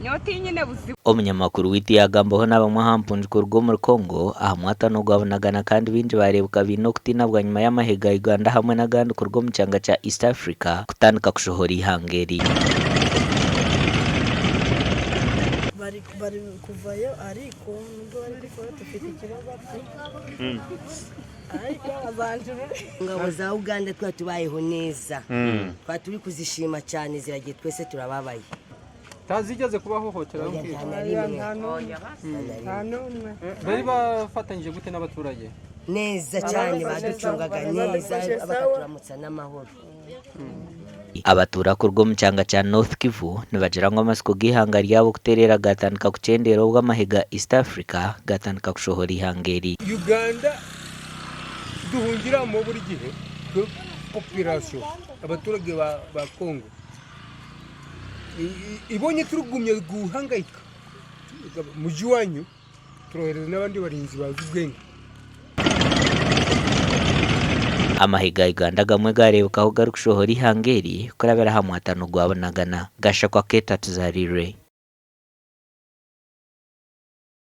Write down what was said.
Nyowe tinyine buzibu. Omunyamakuru waitu yaagambaho na bamwe aha mpungi kuruga omuri Congo aha mwatano gwa Bunagana kandi baingi baareebeka baine okutiina bwanyima y'amahe ga Uganda hamwe n'agandi kuruga omu kyanga kya East Africa kutandika kushohora eihanga eri. Bari kuvayo ariko nubwo bari kuvayo tufite ikibazo ati ariko bazanjurure. Ingabo za Uganda twaba tubayeho neza twaba turi kuzishima cyane ziragiye twese turababaye. Ntazigeze kubahohotera? Oya, nta na Oya, rimwe. nta n'umwe. Nta na Nta rimwe. n'umwe. Bari bafatanyije gute n'abaturage? Neza cyane, baducungaga neza, Badufashe sawa. bakaturamutsa n'amahoro. Abatuura kuruga omu kyanga kya North Kivu nibagira ngu amatsiko g'eihanga ryabo kutereera gaatandika kukyendeera obwo amahe ga East Africa gaatandika kushohora eihanga eri. Uganda duhungiramo buri gihe twe population, abaturage ba Congo, ibonye turugumye guhangayika muji wanyu, turohereza n'abandi barinzi bazi ubwenge. Amahe ga Uganda agamwe gaareebeka ahu garikushohora eihanga eri kurabira aha mwatano gwa Bunagana. Gashakwa Keita Tuzarire.